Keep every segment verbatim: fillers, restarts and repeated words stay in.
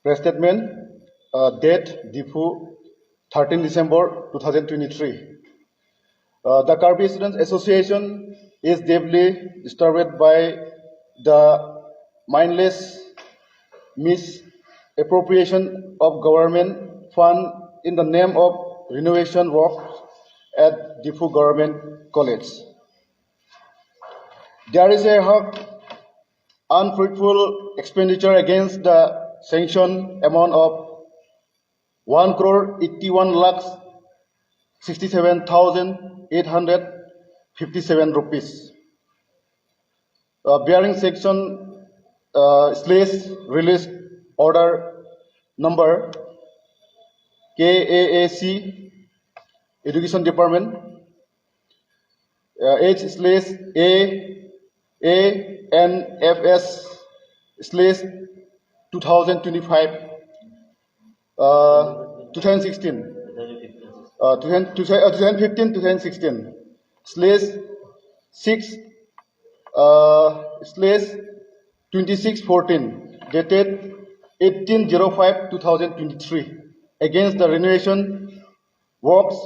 Press statement, uh, date Diphu, thirteen December two thousand twenty-three. Uh, the Karbi Students Association is deeply disturbed by the mindless misappropriation of government fund in the name of renovation work at Diphu Government College. There is a hug unfruitful expenditure against the sanction amount of one crore eighty-one lakhs sixty-seven thousand eight hundred fifty-seven rupees, uh, bearing section, uh, slash release order number K A A C, Education Department, uh, H slash A A N F S slash two thousand twenty-five, uh, two thousand sixteen, uh, two thousand, uh, two thousand fifteen, two thousand sixteen, slash six, uh, slash twenty-six fourteen, dated eighteen zero five two thousand twenty-three, against the renovation works.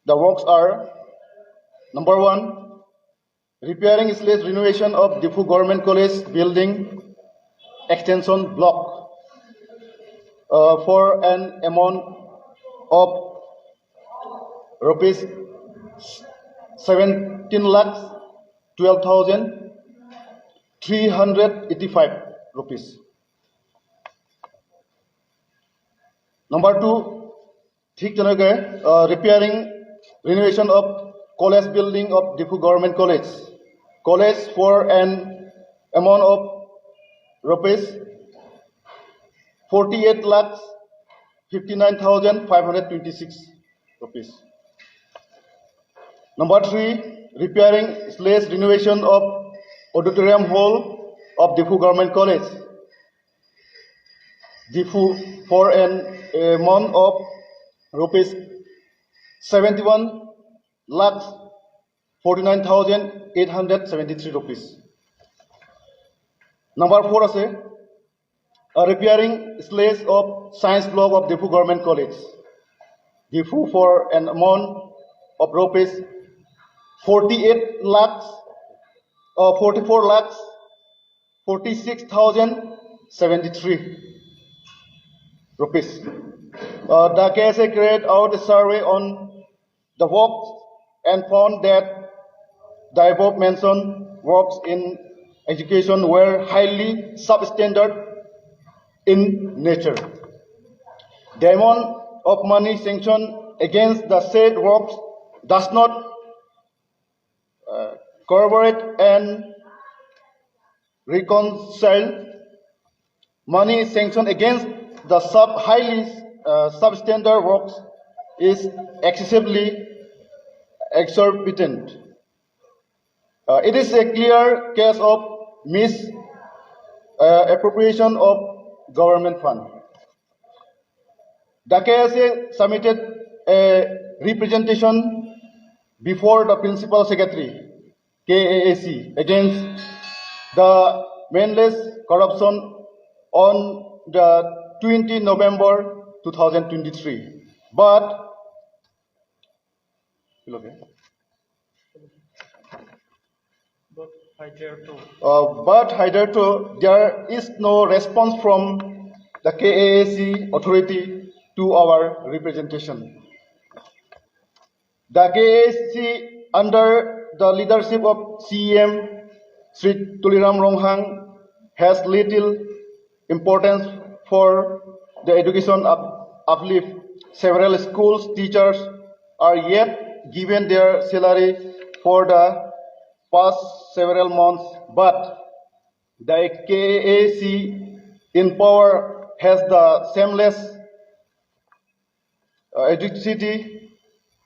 The works are: number one, repairing slash renovation of Diphu Government College building extension block, uh, for an amount of rupees seventeen lakhs twelve thousand three hundred eighty-five rupees. Number two, ঠিক তেনেকে, uh, repairing renovation of college building of Diphu Government College, college for an amount of rupees forty-eight lakhs fifty-nine thousand five hundred twenty-six rupees. Number three, repairing slash renovation of auditorium hall of Diphu Government College, Diphu, for an amount of rupees seventy-one lakhs forty-nine thousand eight hundred seventy-three rupees. Number four আছে, uh, repairing slash of science block of Diphu Government College, Diphu, for an amount of rupees forty-eight lakhs, uh, forty-four lakhs forty-six thousand seventy-three rupees. Uh, the K S A carried out a survey on the works and found that the above mentioned works in education were highly substandard in nature. The amount of money sanctioned against the said works does not, uh, corroborate and reconcile. Money sanctioned against the sub highly, uh, substandard works is excessively exorbitant. Uh, it is a clear case of mis, uh, appropriation of government fund. The K S A submitted a representation before the Principal Secretary, K A A C, against the mindless corruption on the twenty November two thousand twenty-three. But But hitherto, uh, but hitherto, there is no response from the K A A C authority to our representation. The K A A C, under the leadership of C E M Shri Tuliram Ronghang, has little importance for the education up, uplift. Several schools teachers are yet given their salary for the past several months, but the K A A C in power has the shameless, uh, audacity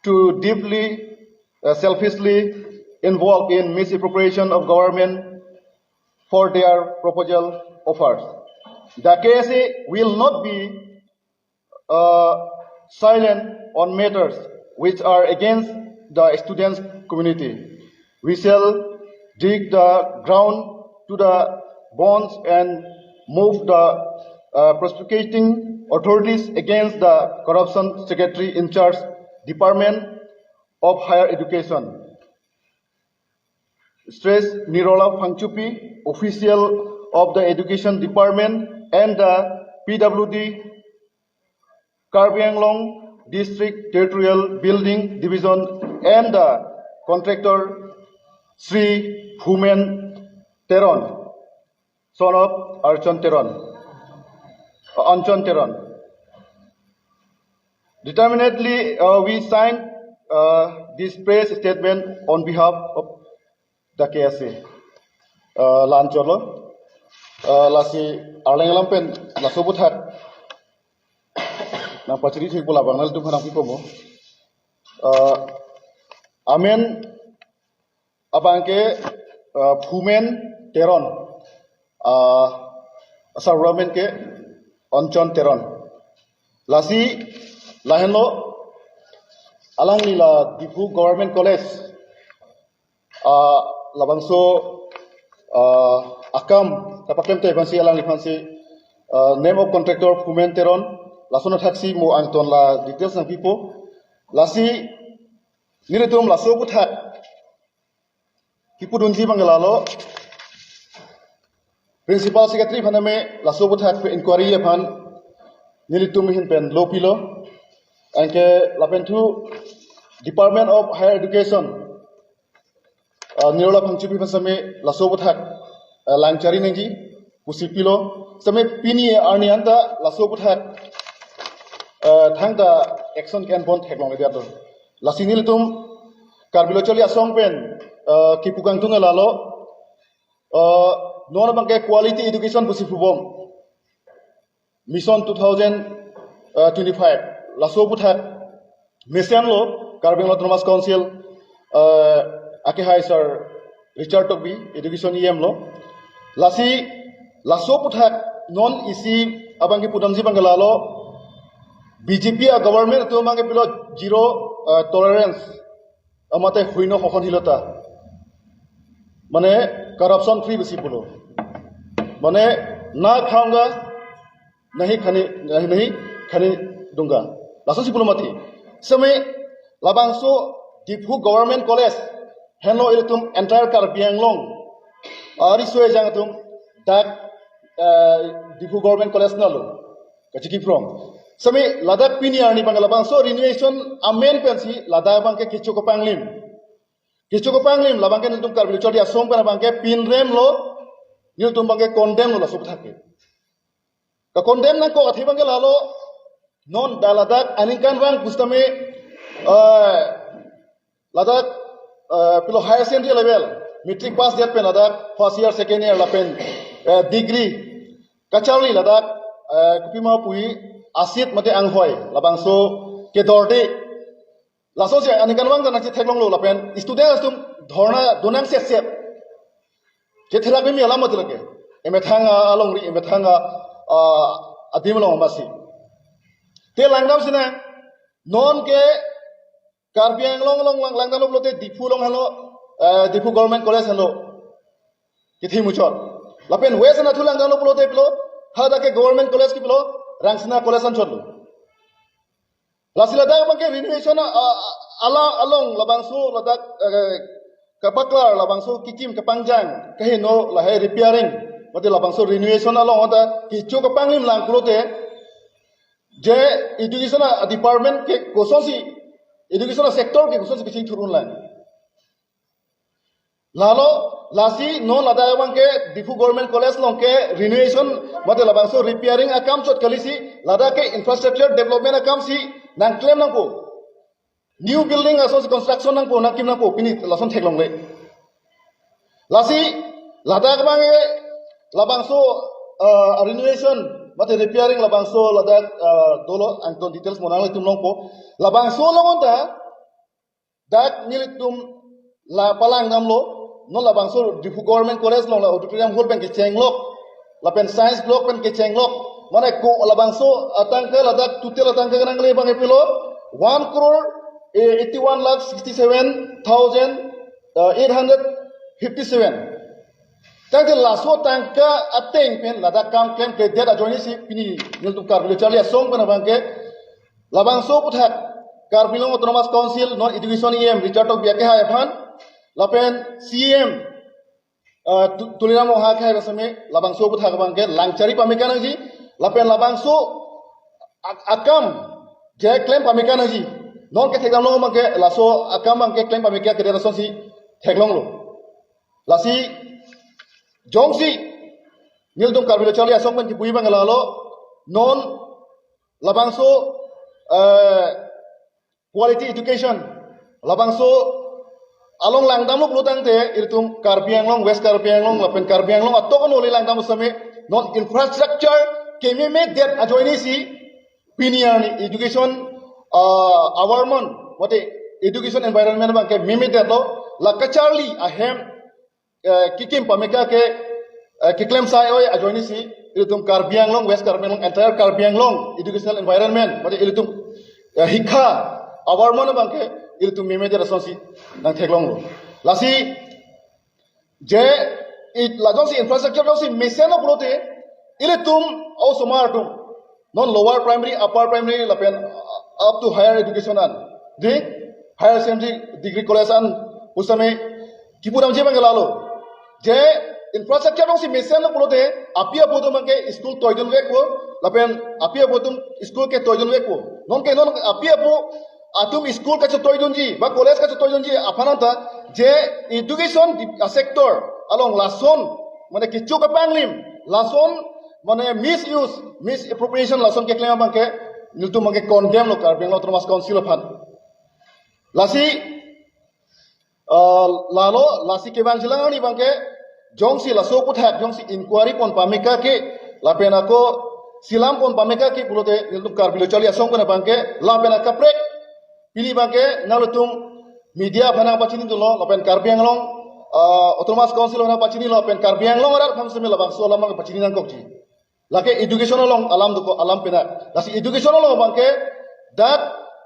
to deeply, uh, selfishly involved in misappropriation of government for their proposal offers. The K S A will not be, uh, silent on matters which are against the students' community. We shall dig the ground to the bones and move the uh, prosecuting authorities against the corruption secretary in charge, Department of Higher Education, Sri Nirola Phangchopi, official of the Education Department and the P W D, Karbi Anglong District Territorial Building Division, and the contractor Sri Phumen Teron, son of Archon Teron, uh, Anchon Teron. Determinedly, uh, we sign, uh, this press statement on behalf of the K S A. Uh, la-anchot lo. Uh, lasi arleng alam pen laso aputhak nangpachiri thik pu labang nanglitum aphan nangpipo mo. Uh, amen abang ke, uh, Phumen Teron. Uh, asar amen ke Anchon Teron. Lasi lahenlo, alangli la Diphu Government College, uh, labangso, uh, akam kapaklemte aphansi alangliphansi, uh, name of contractor Phumen Teron, lason athaksi mo angton la details nangpipo. Lasi nelitum laso aputhak kipudunji abang ke lalo, Principal Secretary aphan tame laso aputhak pen inquiry aphan nelitum ahin pen lo pilo. Anke lapen thu Department of Higher Education, uh, Nirola Phangchopi aphan tame laso aputhak, uh, lang chari nangji pusi pilo. Tame pini arni anta laso aputhak, uh, thangta action ke-en pon theklongle dia to. Lasi nelitum Karbi Lo Charli Asong pen, uh, kipu kangtung ke lalo, uh, non abang ke quality education pusi pubom. Mission two thousand twenty-five. Laso aputhak mesenlo Karbi Anglong Autonomous Council, uh, akehai Sir Richard Tokbi, Education E M lo. Lasi laso aputhak non isi abang kipudamji abang ke lalo, B J P a-government atum abang ke pilo zero, uh, tolerance, amate huino hokon hilota. Mane corruption free besi pulo. Mane na khaunga, nahi khane, nahi, nahi khane dunga. Laso si pulo mati. Tame labangso Diphu Government College henlo ilitum entire Karbi Anglong ariso ejang atum dak, eh, Diphu Government College nalo kachiki from. Tame ladak pini arni abang labangso renovation amen pensi ladak abang ke kecho kepanglim. Kecho kepanglim labang ke nelitum Karbi Lo Charli Asong pen abang ke pinrem lo, nelitum abang ke condemn lo laso aputhak ke. Ka-condemn nangkok athe abang ke lalo, non dak ladak aningkanvang pusitame, eh, ladak, eh, pilo higher secondary level, matric pass det pen ladak first year, second year lapen, eh, degree kacharli ladak, eh, kopima pu-i a-seat mate anghoi labangso kedorde. Laso si aningkanvang ta nangchetheklonglo lapen student atum dhorna donang setset. Chetherak bimi alam mati lake. Emethang alongri, emethang a, adim along masi. Te langdam sinang, non ke Karbi Anglong along lang, langdamlo pulote Diphu along henlo, eh, Diphu Government College henlo kithi muchot. Lapen West Hynathu langdamlo pulote pilo, hadak ke Government College ke pilo, Rangsina College anchotlo. Lasi ladak abang ke renovation a, a, ala along labangso ladak, eh, kapaklar labangso kikim kapangjang kaheno lahai repairing, mate labangso renovation along ada kecho kepanglim lang pulote, je education a department ke kosonsi, education a sector ke kosonsi kachingthur un lang. Lalo, lasi non ladak abang ke Diphu Government College along ke renovation mate labangso repairing akam chot kalisi, ladak ke infrastructure development akam si nangklem nangpo. New building aso si construction nangpo, nangkim nangpo, pini lason theklongle. Lasi ladak abang ke labangso, eh, renovation mate repairing labangso ladak, eh, dolo, angton details mo nanglitum longpo. Labangso along anta dak nelitum la palangdamlo, non labangso Diphu Government College along la auditorium hall pen kechenglok, lapen science block pen kechenglok, mane ko labangso atangka ladak total atangka kenangle abang ke pilo one crore eighty-one lakh sixty-seven thousand eight hundred fifty-seven. Tangte laso tangka ateng pen ladak kam klemkledet ajoinesi pini nelitum Karbi Lo Charli Asong pen abangke labangso aputhak Karbi Anglong Autonomous Council non Education E M Richard Tokbi akehai aphan lapen C E M, uh, Tu- Tuliram Ronghang akehai seme labangso aputhak abangke langchari pameka nangji, lapen labangso ak- akam je klem pameka nangji. Non kethekdamlong abangke laso akam abangke klem pameka kedet asonsi theklonglo. Lasi jongsi nelitum Karbi Lo Charli Asong pen kipuji abang lalo, non labangso, eh, quality education, labangso along langdamlo pulo tangte ilitum Karbi Anglong, West Karbi Anglong lapen Karbi Anglong atok ano le langdam seme non infrastructure kememedet ajoinesi pini arni education, ah, environment, mate education environment abangke memedetlo, la kacharli ahem, eh, kikim pameka ke, eh, kiklem sai oi ajoinesi ilitum Karbi Anglong, West Karbi Anglong, entire Karbi Anglong educational environment, mate ilitum, eh, hikha environment abangke ilitum memedet asonsi nangtheklonglo. Lasi je it lajongsi infrastructure jongsi mesenlo pulote ilitum osomar atum non lower primary, upper primary lapen, uh, up to higher education an, di higher secondary, degree college an pusitame kipudamji abang lalo. Je infrastructure jongsi mesenlo pulote api apo atum abangke school toidunvekpo, lapen api apo atum school ketoidunvekpo. Nonke non api apo atum school kachetoidunji ba college kachetoidunji aphan anta je education di- a sector along lason, mane kecho kepanglim, lason, mane misuse, misappropriation lason keklem abangke nelitum abangke condemn lo Karbi Anglong Autonomous Council aphan. Lasi, uh, lalo lasi kevangjilang arni abangke jongsi laso aputhak jongsi inquiry pon pameka ke lapen ako selam pon pameka ke pulote nelitum Karbi Lo Charli Asong pen abangke lapen akaprek pini abangke nanglitum media aphan nangpachinidunlo lapen Karbi Anglong, uh, Autonomous Council aphan nangpachinilo lapen Karbi Anglong arat aphan seme labangso alam nangpachini nangkokji. Lake education along alam doko, alam pena. Lasi education along abangke dak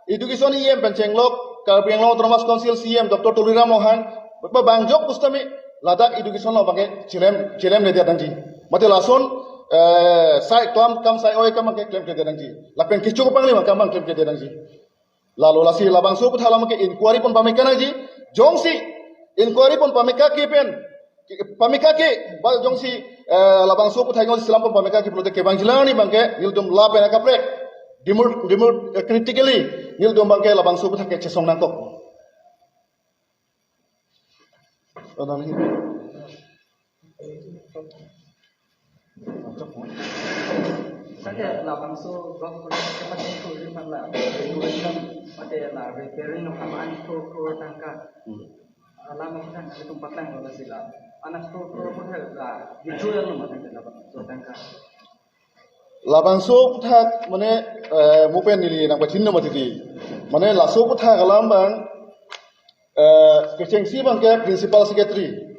education E M pen chenglok Karbi Anglong Autonomous Council C E M Doctor Tuliram Ronghang ba bangjok pusitame ladak education along abangke chilem chilemledet nangji. Mate lason, eh, sai kam kam sai oi kam abangke klemkledet nangji. Lapen kecho kepanglim akam abang klemkledet nangji. Lalo lasi labangso aputhak alam ke inquiry pon pameka nangji, jongsi inquiry pon pameka ke pen, pameka ke ba jongsi, eh, labangso aputhak jongsi selam pon pameka ke pulote kevangjilang arni abangke nelitum lapen akaprek demur demur, eh, critically nelitum abangke labangso aputhak ke chesong nangkok. Sake labangso golf course ke mate tourism la renovation mate la repairing no kama an kro kro tangka. Hmm. Lama ko tangka tum patlanglo sila. Anak kro kro ko la dijual lo mate labangso tangka. Labangso aputhak mane, eh, mo pen neli nangpachinilo mati di. Mane laso aputhak alam abang, eh, kechengsi abangke principal secretary.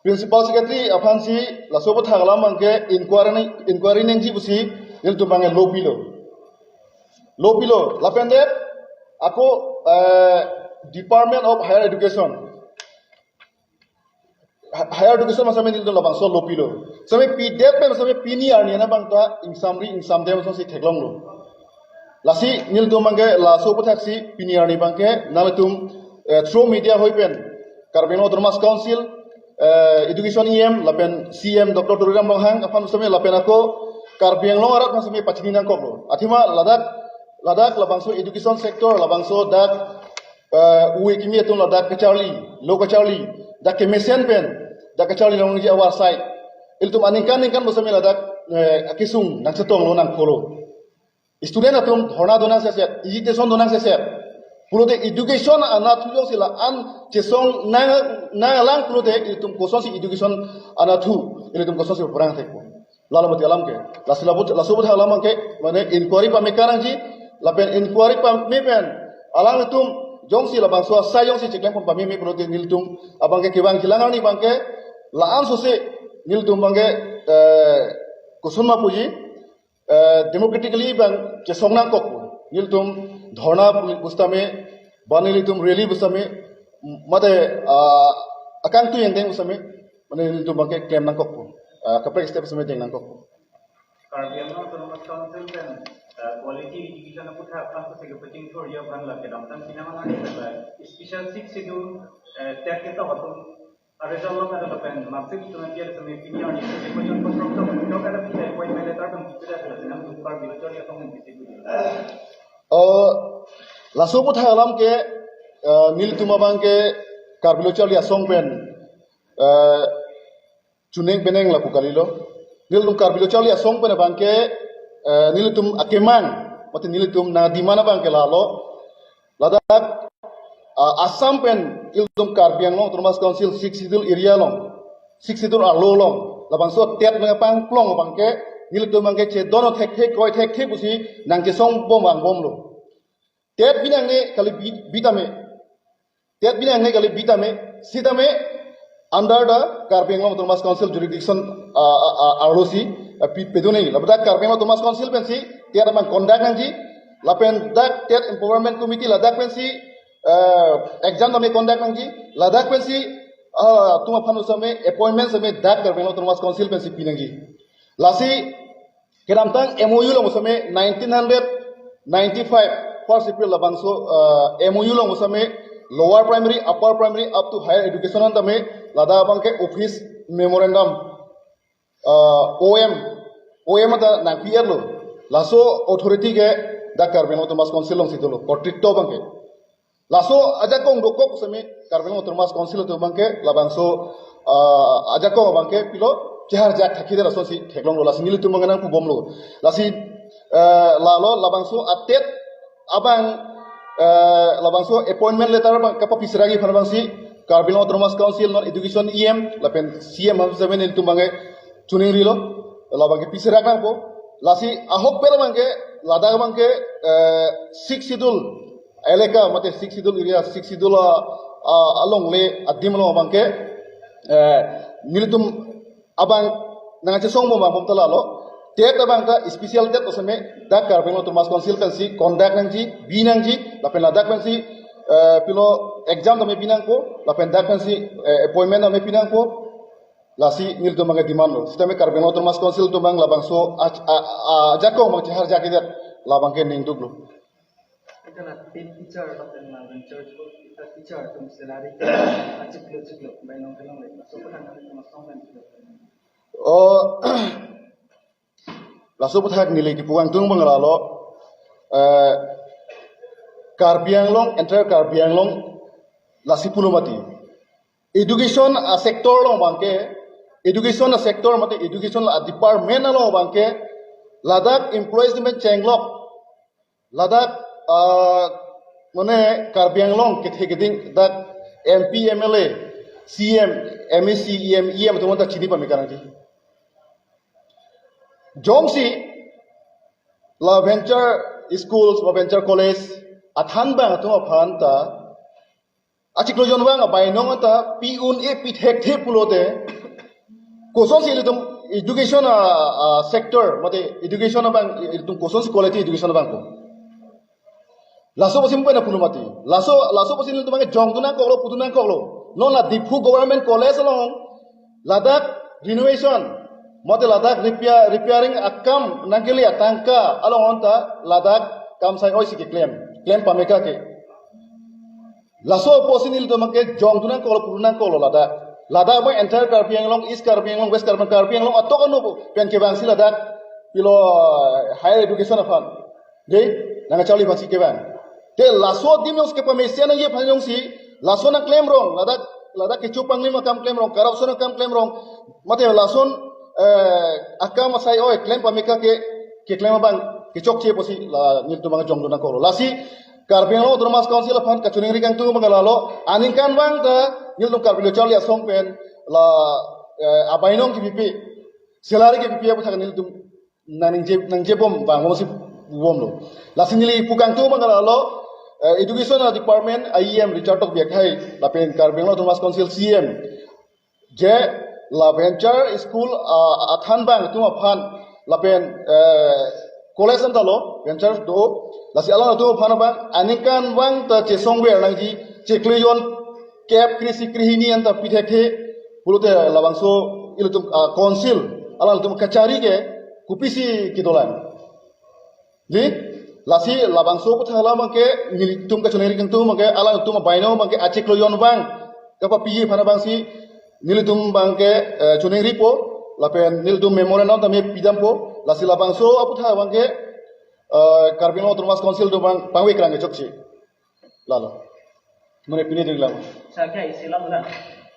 Principal secretary aphansi laso aputhak alam abangke inquiry nang- inquiry nangji pusi nelitum abangke lo pilo. Lo pilo. Lapen det ako, eh, Department of Higher Education. Ha- higher education ma seme nelitum labangso lo pilo. Seme pidet pen seme pini arni ana abang ta ingsamri ingsamdem asonsi theklonglo. Lasi nelitum abangke laso aputhak si pini arni abangke nanglitum, eh, through media ahoi pen Karbi Anglong Autonomous Council, eh, Education E M lapen C E M Doctor Tuliram Ronghang aphan seme lapen ako Karbi Anglong arat aphan seme pachini nangkoklo. Athema ladak ladak labangso education sector labangso dak eh, ui kimi atum ladak kacharli, lo kacharli, dak kemesen pen, dak kacharli nangji awar sai. Ilitum aningkan ningkan pusitame ladak, eh, akesung nangchetonglo nangkolo. Student atum dhorna donang seset, agitation donang seset. Pulote education anatthu jongsi la-an chesong nang nanglang pulote ilitum kosonsi education anatthu, ilitum kosonsi perang thekpo. Lalo mati alam ke. Lasi labut laso aputhak alam ke, mane inquiry pameka nangji, lapen inquiry pame pen alanglitum jongsi labangso asai jongsi cheklem pon pame me pulote nelitum abangke kevangjilang arni abangke la-an sose nelitum abangke, eh, koson ma puji, eh, democratically abang chesong nangkok pu. Nelitum dhorna pusitame, ba nelitum rally pusitame, mate, ah, akangtui angdeng pusitame, Mane nelitum abangke klem nangkokpo. Ah, kaprek step seme deng nangkokpo. Karbi Anglong Autonomous Council pen, eh, quality education aputhak aphan pusi kepachingthur ya aphan la kedamtang pini aman ani la special six schedule, eh, TET ketok atum a-result along ada lapen marksheet atum appear seme pini arni seme koyon kotrok tok tok ada pini appointment letter atum pipida sila senam tumpar bilo chori atong pisi. Oh, laso aputhak alam ke, eh, nelitum abangke Karbi Lo Charli Asong pen, eh, chuneng peneng lapu kalilo. Nelitum Karbi Lo Charli Asong pen abangke, eh, nelitum akemang, mate nelitum nangdemand abangke lalo. Ladak, ah, Assam pen ilitum Karbi Anglong Autonomous Council Sixth Schedule area along, Sixth Schedule arlo along, labangso TET nangpangplong abangke, nelitum abangke chedon thekthe kroi thekthe pusi nangchesong bom vangbomlo. TET binangne kali bi-, bitame. TET binangne kali bitame, sitame under the Karbi Anglong Autonomous Council jurisdiction, ah, ah, ah, arlo si, ah, pi-, pedun nangji. Lapen dak Karbi Anglong Autonomous Council pensi TET abang conduct nangji. Lapen dak TET Empowerment Committee ladak pensi, ah, exam tame conduct nangji. Ladak pensi, ah, atum aphan seme appointment seme dak Karbi Anglong Autonomous Council pensi pinangji. Lasi kedamtang MOU along seme nineteen hundred ninety-five first April labangso, ah, MOU along seme lower primary, upper primary up to higher education an tame ladak abangke office memorandum, ah, OM, OM ata nangpi-etlo. Laso authority ke dak Karbi Anglong Autonomous Council alongsi dolo, kotritto abangke. Laso ajakong dokok seme Karbi Anglong Autonomous Council atum abangke labangso, ah, ajakong abangke pilo cheharjak thakhi de lasonsi theklonglo, lasi nelitum abang nangpubomlo. Lasi, eh, lalo labangso a-TET abang, eh, labangso appointment letter abang kapapisragi aphan abangsi Karbi Anglong Autonomous Council non education EM lapen CEM aphan seme nelitum abangke chuning rilo, labangke pisrak nangpo. Lasi ahok pen abangke, ladak abangke, eh, Sixth Schedule elaka, mate Sixth Schedule area, Sixth Schedule, ah, ah, alongle adim along abangke, eh, nelitum abang nangchesong bom abang bom ta lalo. TET abang ta special TET oseme dak Karbi Anglong Autonomous Council pensi conduct nangji, bi nangji, lapen ladak pensi, eh, pilo exam tame bi nangpo, lapen dak pensi, eh, appointment tame bi nangpo. Lasi nelitum abangke demand lo. Sitame Karbi Anglong Autonomous Council atum abang labangso a, a, a, ajakong abang cheharjak-et labangke ningduklo. Ita la TET teacher lapen la venture school, ita teacher atum salary achiklo chiklo bai nong kenong le. So putang kami cuma song dan chiklo. Oh, laso aputhak neli kipu kangtung abang lalo, eh, Karbi Anglong, entire Karbi Anglong lasi pulo mati. Education a-sector along abangke, education a-sector mate education a-department along abangke, ladak employees demen chenglok, ladak, ah, mane Karbi Anglong kethe keding dak MP, MLA, CEM, MAC, EM, EM atum ta chini pame karangji. Jongsi la venture schools, la venture college athan abang atum aphan ta achiklo jon abang abainong ta pi-un-e pi thekthe pulote, kosonsi ilitum education a, a-sector mate education abang ilitum kosonsi quality education abang ko. Laso pusi pen pulo mati. Laso, laso pusi nelitum abangke jongdun nangkoklo, pudun nangkoklo. Non la Diphu Government College along ladak renovation mate ladak repair, repairing akam nangkele atangka along anta ladak kam sai oisi keklem, klem pameka ke. Laso pusi nelitum abangke jongdun nangkoklo, pudun nangkoklo ladak. Ladak abang entire Karbi Anglong, East Karbi Anglong, West Karbi, Karbi Anglong atok anu pen kevangsi ladak pilo, eh, higher education aphan. Dei, nangkacharli aphansi kevang. Te laso adim alongsi kepamesen nangji aphan alongsi, lason akam klemrong, ladak, ladak kecho panglim akam klemrong, corruption akam klemrong, mate lason, eh, akam asai oi klem pameka ke, keklem abang kechokche pusi la nelitum abang jongdun nangkoklo. Lasi Karbi Anglong Autonomous Council aphan kachiningri kangtung abang lalo, aningkanvang ta nelitum Karbi Lo Charli Asong pen la, eh, abainong kepipe, salary kepipe aputhak nelitum nangningje, nangningje bom vangbomsi bomlo. Lasi neli pu kangtung abang lalo, eh, education department EM Richard Tokbi akhai lapen Karbi Anglong Autonomous Council CEM je la venture school, ah, athan abang atum aphan lapen, eh, college anta lo venture do, lasi alang atum aphan abang aningkanvang ta chesongver nangji, chiklo jon kep kre-isi kre-hini anta pi thekthe Pulote labangso ilitum, ah, council, alangtum kachari ke kopisi kedolang. Di, lasi labangso aphuthak alam abangke nelitum kachoningri kangtung abangke alangtum abaino abangke achiklo jon abang kapapi aphan abangsi nelitum abangke, eh, choningripo, lapen nelitum memorandum tame pidampo, lasi labangso aphuthak abangke, eh, Karbi Anglong Autonomous Council atum abang pangvek lang kechokche. Lalo. Mane pini ding lang. Sa kya isi lam lang.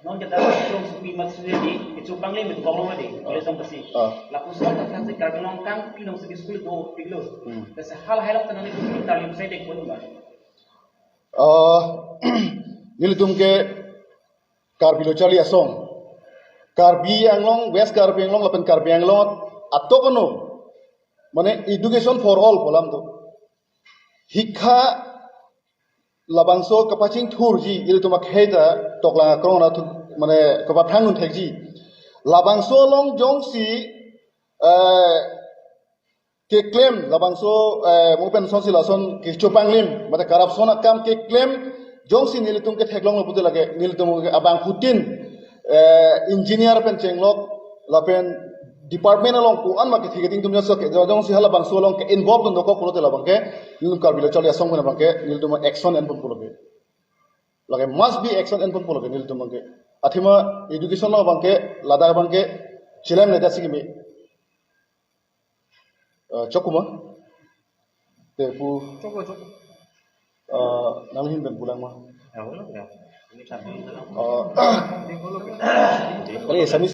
Non kita long supi mat sudah di, itu panglim itu kolong di, oleh song besi. Ah. Lapu song tak kasih Karbi Anglong kangpi along si school do piglo. Hmm. Besi hal hal tak nang itu kita lim saya dek pun ba. Ah, nelitum ke Karbi Lo Charli Asong. Karbi Anglong, West Karbi Anglong, lapen Karbi Anglong atok ano. Mane education for all pu alam do. Hikha labangso kapachingthurji ilitum akhei ta toklang akrong ra thu, mane kapathangnun thekji. Labangso along jongsi, eh, keklem, labangso, eh, mo pen sonsi lason kechopanglim, mate corruption akam keklem, jongsi nelitum ketheklonglo pute lake, nelitum abangphutin, eh, engineer pen chenglok, lapen department along ko-an ma kethe keding atum jongsi ke, jongsi halabangso along ke involve dun dokok pulote labangke, nelitum Karbi Lo Charli Asong pen abangke, nelitum action enpon pulo ke. Lake must be action enpon pulo ke, nelitum abangke. Athema education along abangke, ladak abangke, chilem le dasi kimi. Eh, chokuma? Te pu, Choko, choko. Eh, nanghin pen pulang ma? Ya, boleh, ya. Ini satu, ini satu. Eh, Ini boleh. Kali Assamese